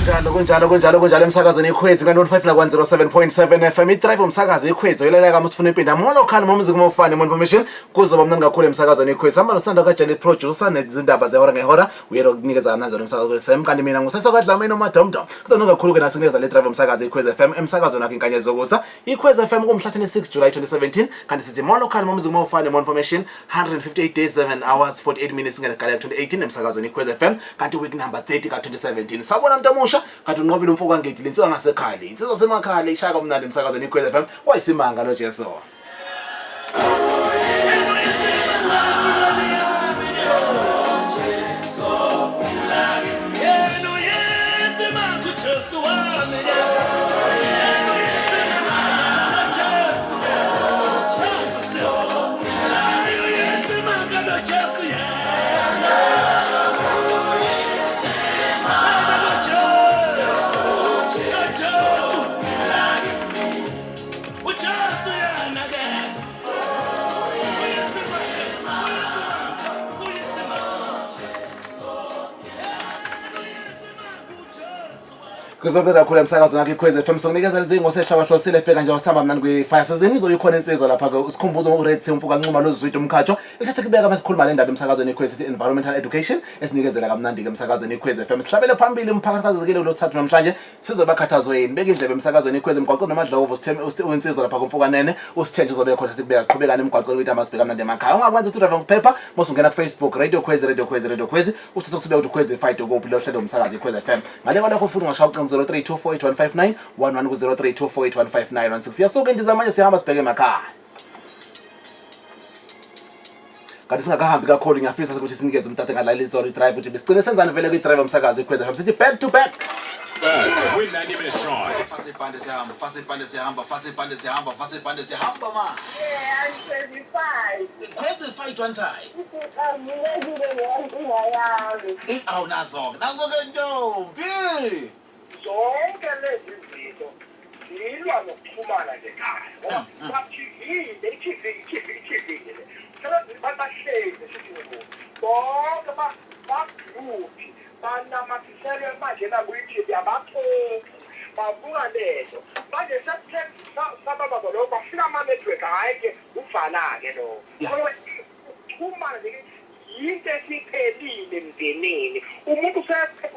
Kunjalo, kunjalo, kunjalo, kunjalo emsakazweni iKhwezi 915 na 107.7 FM. I-drive umsakazo iKhwezi oyilalela kama ufuna impinda. Molo khani momuzi kuma ufane more information kuzoba mnandi kakhulu emsakazweni iKhwezi. Hamba nosanda kaJeli producer nezindaba zehora ngehora uyelo kunikeza kamnandi umsakazo we FM kanti mina ngusesa kaDlamini uMadomdom. Kuzoba kakhulu ke nasinikeza le drive umsakazo iKhwezi FM emsakazweni wakhe inkanyezi zokusa. IKhwezi FM kumhla 26 July 2017 kanti sithi molo khani momuzi kuma ufane more information 158 days 7 hours 48 minutes ngegala 2018 emsakazweni iKhwezi FM kanti week number 30 ka-2017. Sawubona mntu omusha, kanti unqobile umfo kaNgedi, insizwa ngasekhali, insizwa semakhali ishaya kamnandi emsakazweni iKhwezi FM. Wayisimanga lo Jesu. Kuzobe kakhulu emsakazweni wakho iKhwezi FM sokunikeza izingo sehlabahlosile bheka nje wasihamba mnandi kwi-fire season izobe ikhona insizwa lapha ke usikhumbuzo ngokured sea umfuka nxuma lozwide umkhatsho ithatha kubeka masikhuluma le ndaba emsakazweni iKhwezi sithi environmental education esinikezela kamnandi ke emsakazweni iKhwezi FM sihlabele phambili umphakathi khazekile lothathu namhlanje sizobakhathazweni beka indlebe emsakazweni iKhwezi emgwaqweni noMadlovu sithe uyinsizwa lapha kumfukanene usithenje uzobe khona sithi kubeka qhubekani emgwaqweni ukuthi amasibheka kamnandi emakhaya ungakwenza ukuthi drive ngokuphepha mosungena ku-Facebook Radio Khwezi Radio Khwezi Radio Khwezi uthatha usibeke ukuthi ukhwezi fight kuphi lo hlelo umsakazi iKhwezi FM ngale kwalokho futhi ungashaya ucingo 03248159 11 ku 0324815916 siyasuka indiza manje sihamba sibheke emakhaya kanti singakahambi kakhulu ngiyafisa ukuthi sinikeze umthathe ngalala izolo i-drive ukuthi besigcine senzani vele kwi-drive umsakazi iKhwezi FM sithi back to back. Back with Nandi Mishon. Fase ibhande siyahamba, fase ibhande siyahamba, fase ibhande siyahamba, fase ibhande siyahamba ma. Yeah, I'm 25. Khwezi fight one time. Ngilekile ngenkinga yami. Eh, awu nazo-ke, nazo-ke ntombi. Zonke lezi zinto zilwa nokuxhumana nje ekhaya ngoba bathivile i-TV i-TV i-TV le bahlezi e-sitting room bonke ba-glued banamathiselwe manje nakwi-TV abaxoxi babuka lento manje sekuthe sababa lokho kwafika ama-network hhayi-ke uvala-ke lokho. Ngoba ukuxhumana nje yinto esiphelile emndenini umuntu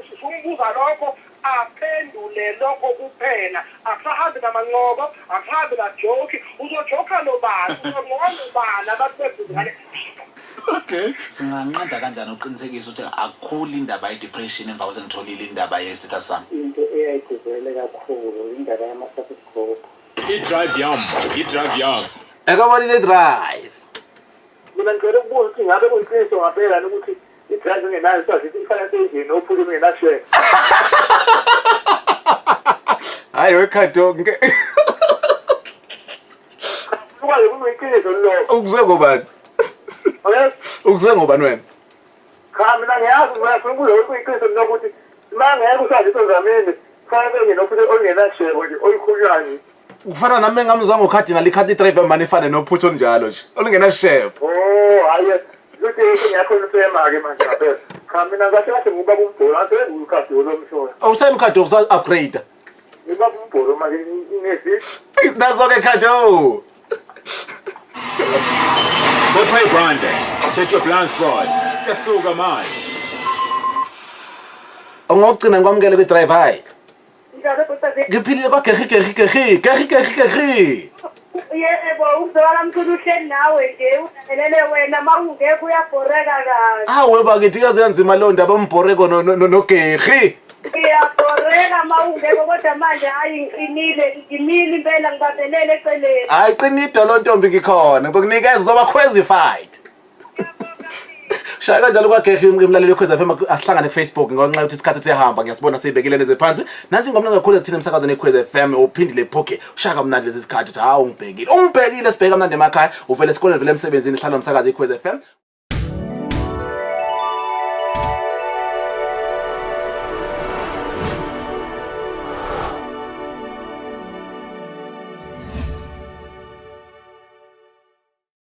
usumbuza lokho aphendule lokho kuphela akusahambi namancoko akusahambi najoki uzojoka nobani uzoncoka nobani abantu bebhizingane. Okay. Singanqanda kanjani ukuqinisekisa ukuthi akukhuli indaba ye-depression emva kwesengitholile indaba ye-status sami? Into eyayigcizelele kakhulu indaba yama-support group. I-drive yam, i-drive yakho. Ekabalile drive. Mina ngicela ukubuza ukuthi ngabe kuyiqiniso ngampela yini ukuthi i-drive engenayo isaziso ifana seyindlini nophula engenasheke. Hayi wekhadonke. Ukwazi kuyiqiniso lokho. Ukuzwe ngobani? Okay? Ukuzwe ngobani wena? Cha mina ngiyazi mina ngifuna ukubuza ukuthi kuyiqiniso lokuthi uma ngeke usaziso zamini kufanele benye nophutha olungenashebo nje olukhulunywayo nje. Kufana nami engamzwa ngokhadinal ikhadi i-drive mani ifane nophutha olunjalo nje. Olungenashebo. Oh hayi ukuthi ngiyakhonfirma ke manje ngaphela. Cha mina kahle kahle ngubaba umbholo asebengukhadi olomhlola. Awusayini ukhadi usa-upgrade. Ngubaba umbholo manje ngezi Nazo-ke khado. Bopha ibhande. Check your blind spot. Siyasuka manje. Ongokugcina ngikwamukele kwi-drive hayi. Njalo bhuti. Ngiphilile kwagehi gehi gehi gehi gehi gehi. Yebo, uzwakala mkhulu uhleli nawe nje ulalelele wena uma ungekho uyabhoreka kabi. Awe bakithi yaze yanzima leyo ndaba umbhoreko nogehi. Uyabhoreka uma ungekho kodwa manje hhayi ngiqinile ngimile impela ngibambelele eceleni. Hayi qina idolo ntombi ngikhona ngikunikeza uzoba qualified. Shaya kanjalo kwagehi umlaleli weKhwezi FM asihlangane kuFacebook ngenxa yokuthi isikhathi siyahamba ngiyasibona siyibekile lezi phansi. Nansi ingoma kakhulu ekuthina emsakazweni eKhwezi FM uphindile phoke ushaya kamnandi lezi sikhathi uthi hawu ungibhekile. Ungibhekile sibheka kamnandi emakhaya uvele esikoleni vele emsebenzini hlala nomsakazo iKhwezi FM.